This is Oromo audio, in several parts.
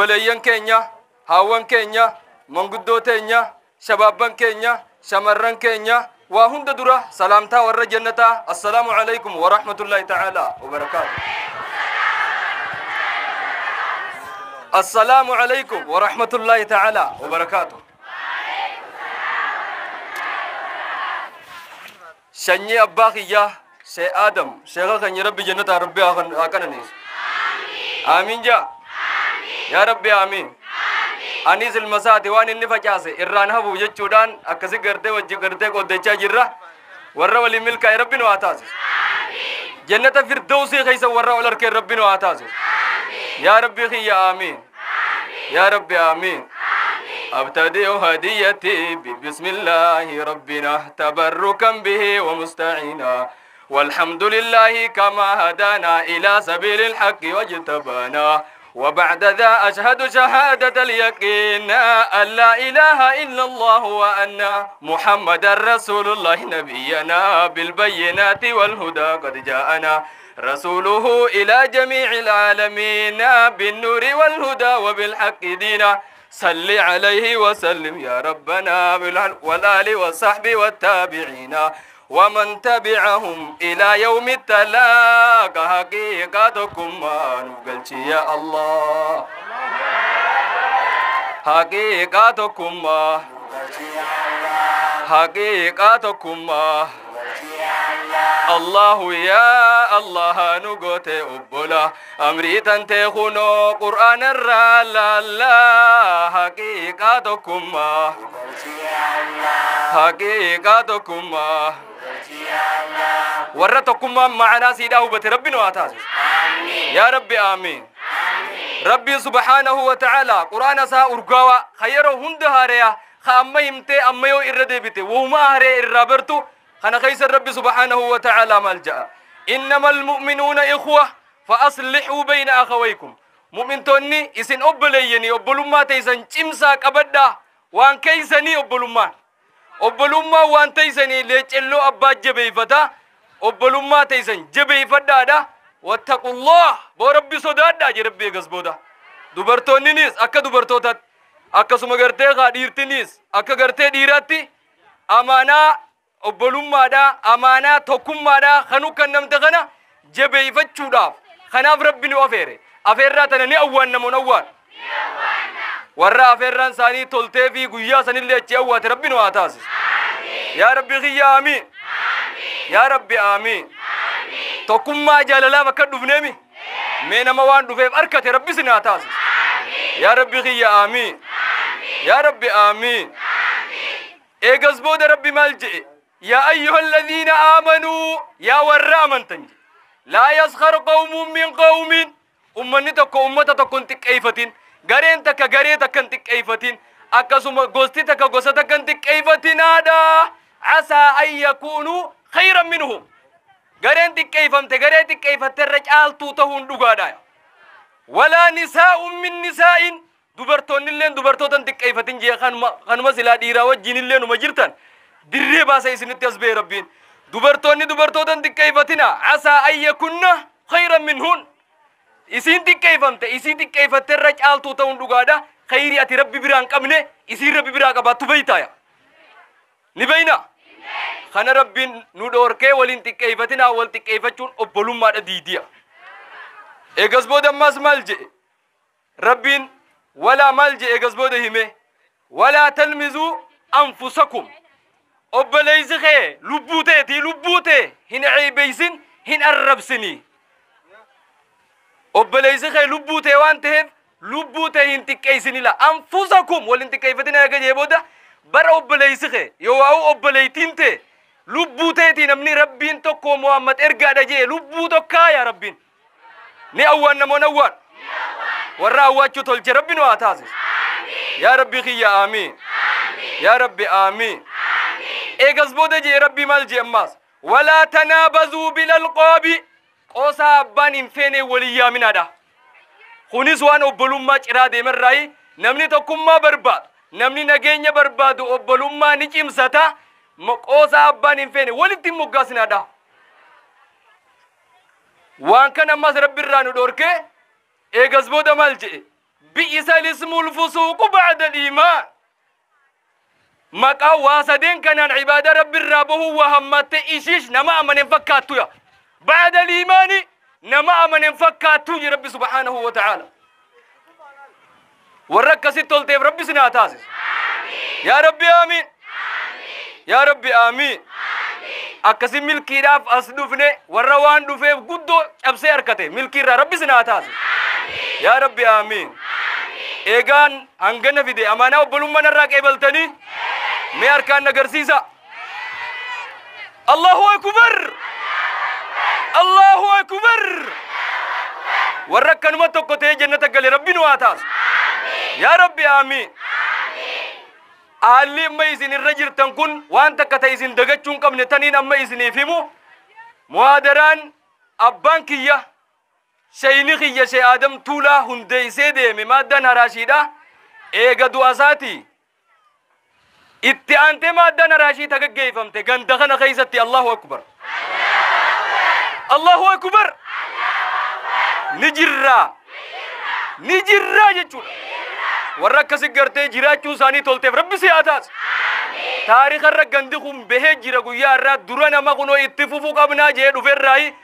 Obboleeyyan keenya, haawwan keenya, manguddoo teenya, shabaabban keenya, shamarran keenya, waa hunda dura salaamtaa warra jannataa, assalaamu alaykum wa rahmatullahi ta'ala wa barakaatu. Assalaamu alaykum wa rahmatullahi ta'ala wa barakaatu. Sanyii abbaa kiyyaa Shee Aadam, sheeka keenya, Rabbi jannataa Rabbi haa qananiisu. Aamiin jaa. Yaa Rabbi, aamiin. Anis ilma isaati, waan inni facaase irraan hafu jechuudhaan akkasi gartee wajji gartee qooddachaa jirra. Warra waliin milkaa'e Rabbi nu haa taasisu. Jannata firdawsii keessa warra ol harkee Rabbi nu haa taasisu. Yaa Rabbi kiyya, aamiin. Yaa Rabbi, aamiin. أبتدئ هديتي ببسم الله ربنا تبركا به ومستعينا، والحمد لله كما هدانا إلى سبيل الحق واجتبانا، وبعد ذا أشهد شهادة اليقين أن لا إله إلا الله وأن محمد رسول الله نبينا، بالبينات والهدى قد جاءنا رسوله إلى جميع العالمين، بالنور والهدى وبالحق دينا، صل عليه وسلم يا ربنا والآل والصحب والتابعين ومن تبعهم إلى يوم التلاق. حقيقتكم ما نقلت يا الله، حقيقتكم ما حقيقتكم ما الله يا الله نقوت أبولا أمري تنتخنو قرآن الرا لا لا. حقيقتكم ما حقيقتكم ما warra tokkummaan ma'anaa siidhaa hubate Rabbi nu haa taasisu. Yaa Rabbi, aamiin. Rabbi subhaanahu wa ta'ala quraana isaa urgaawaa ka yeroo hunda haareya, ka amma himtee amma yoo irra deebite wahuma haree irraa bartu kana keessa Rabbi subhaanahu wa ta'ala maal ja'a? إنما المؤمنون إخوة فأصلحوا بين أخويكم. Mu'mintoonni isin obboleeyyanii, obbolummaa teessan cimsaa qabadhaa. Waan keeysanii obbolummaan obbolummaa waan teeysanii leecelloo abbaa jabeeyfataa, obbolummaa teessan jabeeyfadhaadha. واتقوا الله, boo Rabbi sodaadhaa je Rabbi. Eegas booda dubartoonninis akka dubartootaatti, akkasuma gartee kaa dhiirtinis akka gartee dhiiraatti amaanaa obbolummaadha, amaanaa tokkummaadha kanu kan namte kana jabeeyfachuudhaaf. Kanaaf Rabbi nu afeere. Afeerraa tana ni awwaan namoon awwaan warra afeerraan isaanii toltee fi guyyaa sanillee achi awwaate Rabbi nu haa taasisu. Yaa Rabbi kiyya, aamiin. Yaa Rabbi, aamiin. Tokkummaa jaalalaaf akka dhufneemi mee nama waan dhufeef arkate Rabbi sin haa taasisu. Yaa Rabbi kiyya, aamiin. Yaa Rabbi, aamiin. Eegas booda Rabbi maal je'e? يا أيها الذين آمنوا, yaa warra amantan jedhe, لا يسخر قوم من قوم, ummanni tokko ummata tokko hin xiqqeeyfatin, gareen takka garee takka hin xiqqeeyfatin, akkasuma gosti takka gosa takka hin xiqqeeyfatinaadha. عسى أن يكونوا خيرا منهم, gareen xiqqeeyfamte garee xiqqeeyfatte irra caaltuu ta'uun dhugaadha. ولا نساء من نساء, dubartoonnilleen dubartoota hin xiqqeeyfatin jee. Kanuma silaa dhiiraa wajjinillee numa jirtan dirree baasa isinitti as ba'e Rabbiin. Dubartoonni dubartoota hin xiqqeeyfatina. عسى أن يكن خيرا منهن, isiin xiqqeeyfamte isii xiqqeeyfatte irra caaltuu ta'uun dhugaadha. Khayrii ati Rabbi biraa hin qabne isiin Rabbi biraa qabaattu beeytaaya ni beeyna. Kana Rabbiin nu dhoorkee, waliin xiqqeeyfatinaa, wal xiqqeeyfachuun obbolummaadha diidiya. Eegas booda ammaas maal jedhe Rabbiin? Walaa maal jedhe eegas booda hime? ولا تلمزوا أنفسكم, obboleeysi kee lubbuu teetii, lubbuu tee hin ceebeysin, hin arrabsinii. Obboleeysi kee lubbuu tee waan ta'eef lubbuu tee hin xiqqeeysinila. أنفسكم, wal hin xiqqeeyfatin eega jee booda bara obboleeysi kee yoo waa'u obboleeytiin tee lubbuu teetii, namni Rabbiin tokko Muhammad ergaadha jee lubbuu tokkaa. Yaa Rabbiin, ni awwaan namoon awwaan warra awwaachuu tolche Rabbi nu haa taasisu. Yaa Rabbi kiyya, aamiin. Yaa Rabbi, aamiin. Eegas booda jee Rabbi maal jee ammaas? ولا تنابزوا بالألقاب, qoosaa abbaan hin feene walii yaaminaadha. Kunis waan obbolummaa ciraa deemarraayi. Namni tokkummaa barbaadu, namni nageenya barbaadu obbolummaa ni cimsata. Qoosaa abbaan hin feene walitti hin moggaasinaadha. Waan kana ammas Rabbi irraa nu dhorkee eegas booda maal jedhe? Bi'isa lismul fusuuqu ba'da al-iimaan. Maqaa waa sadeen kanaan cibaada rabbi irraa bahuu waa hammatte ishiish nama amanen fakkaattuya. Ba'da al-iimaani nama amanen fakkaattuu je rabbi subhaanahu wa ta'aala. Warra akkasitti tolteef rabbi isin haa taasisu. Yaa rabbi aamiin. Yaa rabbi aamiin. Akkasi milkiidhaaf as dhufne warra waan dhufeef guddoo cabsee harkate milkii irraa rabbi isin haa taasisu. Yaa rabbi aamiin. Eegaan hangana fide amaanaa obbolummaa narraa qeebaltanii mee harkaan agarsiisa. Allahu akbar! Allahu akbar! Warra akkanuma tokko ta'ee jannata gale rabbi nu haa taasisu. Yaa rabbi aamiin. Haalli amma isin irra jirtan kun waan takka ta'e isin dagachuu hin qabne taniin amma isiniif himu muhaadaraan abbaan kiyya shayni kiyya shee Aadam Tuulaa hundeessee deeme maaddaan haraashiidha. Eega du'a isaati itti aantee maaddaan haraashii tagaggeeffamte ganda kana keessatti. Allahu akbar! Allahu akbar! Ni jirraa ni jirraa jechuudha. Warra akkasi gartee jiraachuun isaanii tolteef rabbi si haa taasisu. Taariika irra gandi kun bahee jira guyyaa irraa dura nama kunoo itti fufuu qabnaa jee dhuferraayi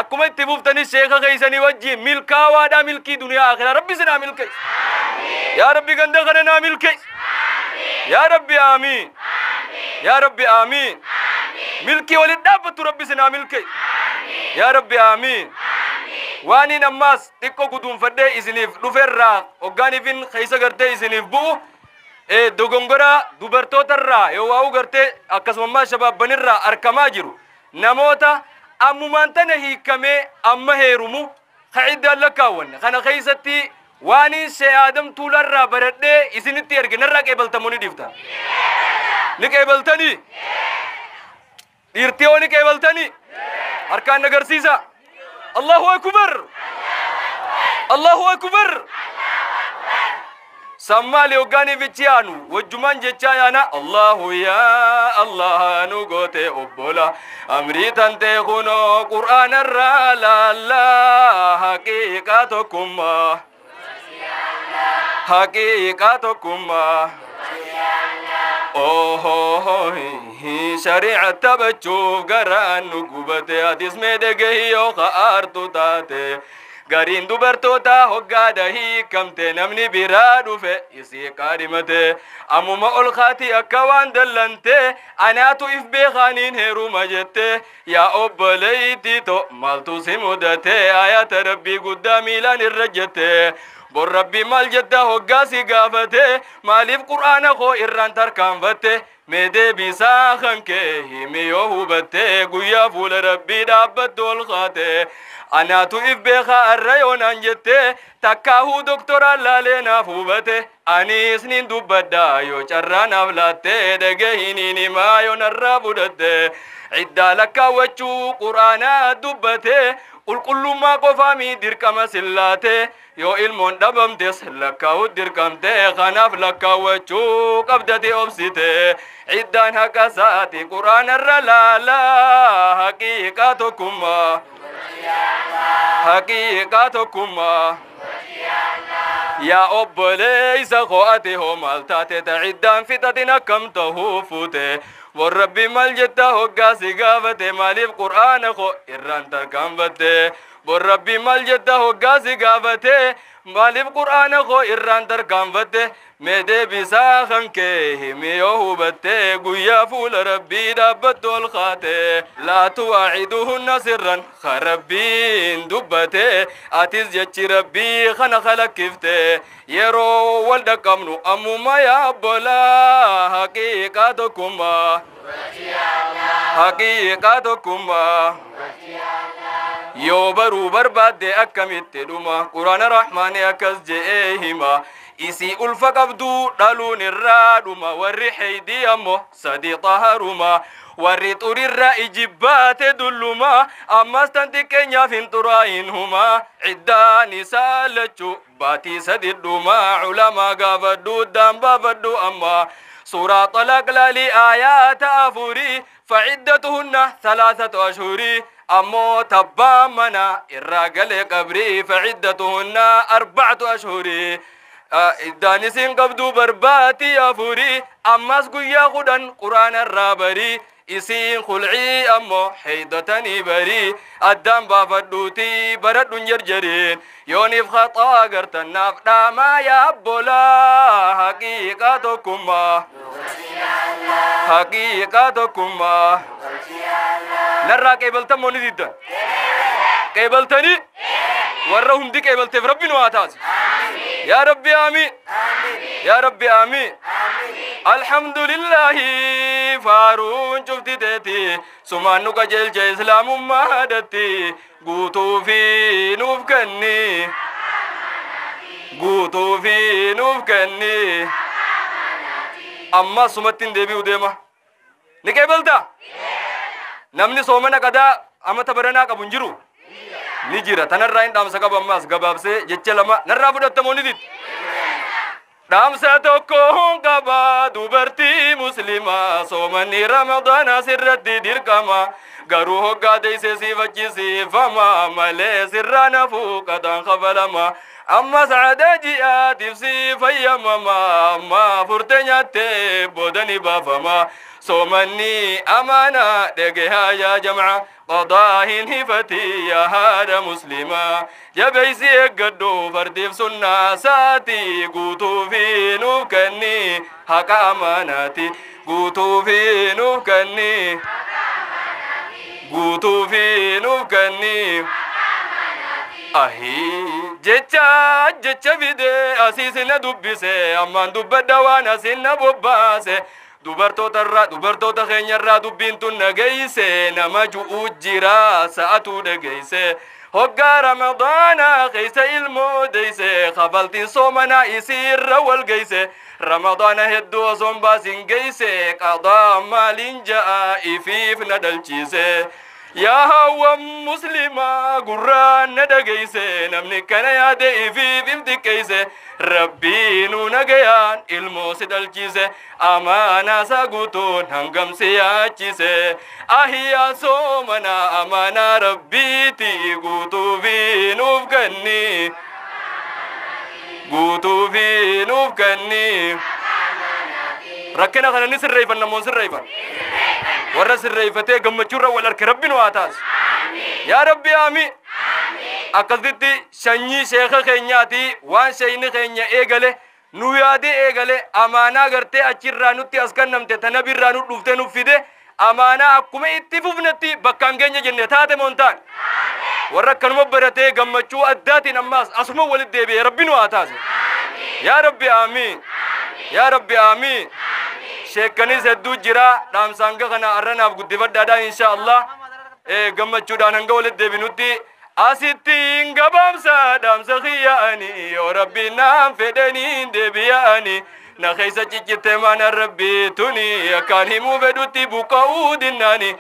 akkuma itti fuftanii sheeka keessanii wajjin milkaawaadhaa milkii duniyaa akhiraa rabbi si naa milkeessu. Yaa rabbi ganda kana naa milkeessu. Yaa rabbi aamiin. Yaa rabbi aamiin. Milkii waliin dhaabbattu rabbi si naa milkeessu. Yaa rabbi aamiin. Waaniin ammaas xiqqoo guduunfadhee isiniif dhuferraa hoggaaniifin keessa gartee isiniif bu'u dogongoraa dubartootarraa yoo waa'u gartee akkasuma shabaabbanirraa arkamaa jiru namoota ammumaan tana hiikamee amma heerumu ka'iddaan lakkaawwanne kana keessatti waaniin shee Aadam Tuularraa baradhee isinitti erge narraa qeebaltamuu ni dhiifta. Ni qeebaltanii? Dhiirtii hoo ni qeebaltanii? Harkaan agarsiisa. Allahu akbar! Allahu akbar! Sammaali hoggaaniif ichi yaanu wajjumaan jechaa yaana Allahu yaa Allah nu goote obbola amrii tantee kunoo qur'aanarraa laallaa haqiiqaa tokkummaa haqiiqaa tokkummaa Oho shari'a taphachuuf garaan nu gubate atis mee dhagahi yoo ka'aartu taate gariin dubartoota hoggaadha hiikamte namni biraa dhufe isii qaadhimate ammuma ol kaati akka waan dallante anaatu if beekaaniin heeruma jette yaa obboleeytii to maaltu si mudate ayata rabbii guddaa miilaan irra jette bor rabbi maal jetta hoggaa si gaafate maaliif qur'aana koo irraan tarkaanfatte mee deebisaa kan kee himi yoo hubatte guyyaa fuula rabbii dhaabbattu ol kaate anaatu if beekaa arra yoonaan jette takkaahuu doktoraan laalee naaf hubate anis nin dubbadha yoo carraa naaf laatte dhagahiniin himaa yoo narraa fudhatte ciddaa lakkaawwachuu qur'aanaa dubbate qulqullummaa qofaamii dirqama sillaate yoo ilmoon dhabamtes lakkaa'u dirqamte kanaaf lakkaawwachuu qabdate obsite ciddaan haqa isaati qur'aanarra laalaa haqiiqaa tokkummaa haqiiqaa tokkummaa. Yaa obboleessa koo ati hoo maal taate ta ciddaan fixatin akkam tahuu fuute bor rabbi maal jetta hoggaa si gaafate maaliif qur'aana koo irraan tarkaanfatte bor rabbi maal jetta hoggaa si gaafate maaliif qur'aana koo irraan tarkaanfatte mee deebisaa kan kee himi yoo hubatte guyyaa fuula rabbii dhaabbattu ol kaate laa tuwaaciduhunna sirran ka rabbiin dubbate atis jechi rabbii kana kalakkifte yeroo wal dhaqqabnu ammuma yaa obbolaa haqiiqaa tokkummaa haqiiqaa tokkummaa yoo baruu barbaadde akkamitti dhuma quraana rahmaani akkas je'ee hima isii ulfa qabduu dhaluun irraa dhuma warri heydii ammoo sadi xaharuma warri xurirraa ijibbaate dulluma ammas tan xiqqeenyaaf hin xuraayin huma ciddaan isaa lachuu baatii sadi dhuma culamaa gaafadhu daan baafadhu amma suuraa xalaaq laalii aayaata afurii faciddatuhunna 3 ashhurii ammoo tabbaa mana irraa galee qabrii faciddatuhunna 4 ashhurii. Iddaan isin qabdu barbaatii afurii ammas guyyaa 10 quraana irraa barii isiin khulcii ammoo heeydatanii barii addaan baafadhuutii baradhun jarjariin yooniif khaxaa gartan naaf dhaamaa yaa abbolaa haqiiqaa tokkummaa haqiiqaa tokkummaa narraa qeebaltan moo ni diddan qeebaltanii warra hundi qeebalteef rabbi nu haa taasisu yaa rabbi aamiin yaa rabbi aamiin alhamdulillahi faaruun cufti teeti sumaan nu qajeelche islaamummaadhatti guutuu fi nuuf kenni guutuu fi nuuf kenni amma sumatti hin deebi'u deema ni qeebalta namni soomana qadaa amata baranaa qabu hin jiru ni jira tanarraa hin dhaamsa qaba ammaas gabaabsee jecha lama narraa fudhattamoo ni diddi dhaamsa tokko qaba dubartii muslimaa soomanni ramadaana sirratti dirqama garuu hoggaa deeyse siifachisiifama malee sirraa nafuu qadaan kafalama amma saada ji'aatiif si fayyamama amma furte nyaattee booda ni baafama soomanni amaanaa dhegehaa yaa jamca qadaa hin hifati yaa haadha muslimaa jabeeysi eeggadhu fardiif sunnaa saati guutuu fi nuuf kenni haqa amaanaati guutuu fi nuuf kenni guutuu fi nuuf kenni ahii jecha jecha fide asiis na dubbise ammaan dubbadha waan asin na bobbaase dubartoota irraa dubartoota keenya irraa dubbiin tun dhageeyse nama ju'uu jira sa'atuu dhageeyse hoggaa ramadaana keeysa ilmoo deeyse kafaltiin soomanaa isii irra wal geeyse ramadaana hedduu osoon baasin geeyse qadaa maaliin ja'a ifiif na dhalchiise yaa hawwan muslimaa gurraan na dhageeyse namni kana yaade ifiif if xiqqeeyse rabbiinuu nagayaan ilmoo si dhalchise amaanaa isaa guutuun hangam si yaachise ahiyaa soomana amaanaa rabbiiti guutuu fi nuuf kenni guutuu fi nuuf kenni rakkina kana ni sirreeffanna moo sirreeffan warra sirreeffatee gammachuurra wal arke rabbi nu haa taasisu yaa rabbi aamiin akkasitti sanyii sheeka keenyaati waan sheeyni keenya eegale nu yaadee eegale amaanaa gartee achirraa nutti as kennamte tana birraa nu dhuftee nu fide amaanaa akkuma itti fufnetti bakkaan keenya jenne taate moo hin taane warra akkanuma baratee gammachuu addaatiin ammaas asuma walitti deebi'e rabbi nu haa taasisu yaa rabbi aamiin yaa rabbi aamiin sheekkanis hedduu jira dhaamsa hanga kana arranaaf guddifadhaadha insha allah gammachuudhaan hanga walitti deebinutti asittiin gabaabsa dhaamsa kiyyaani yoo rabbi naan fedhaniin deebi'aani na keessa ciccitte mana rabbii tuni akkaan himuu fedhutti buqqa'uu dinnaani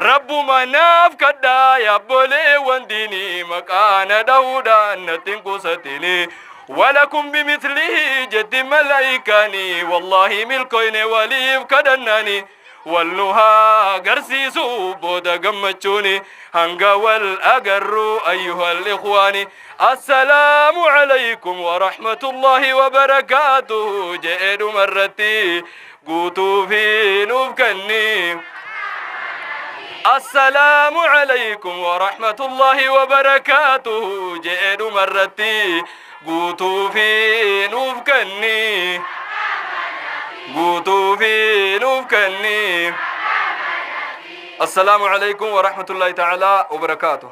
rabbuma naaf kadhaa yaabboleewwan diinii maqaana dhahuudhaan natti hin qusatini ولكم بمثله جد ملائكاني والله ملكين وليف كدناني والنها قرسيسو بودا قمتشوني هنقا والأقر أيها الإخوان السلام عليكم ورحمة الله وبركاته جئد مرتي قوتوا في نوفكني السلام عليكم ورحمة الله وبركاته جئد مرتي قوتوا في نوفكني قوتوا في نوفكني السلام عليكم ورحمة الله تعالى وبركاته.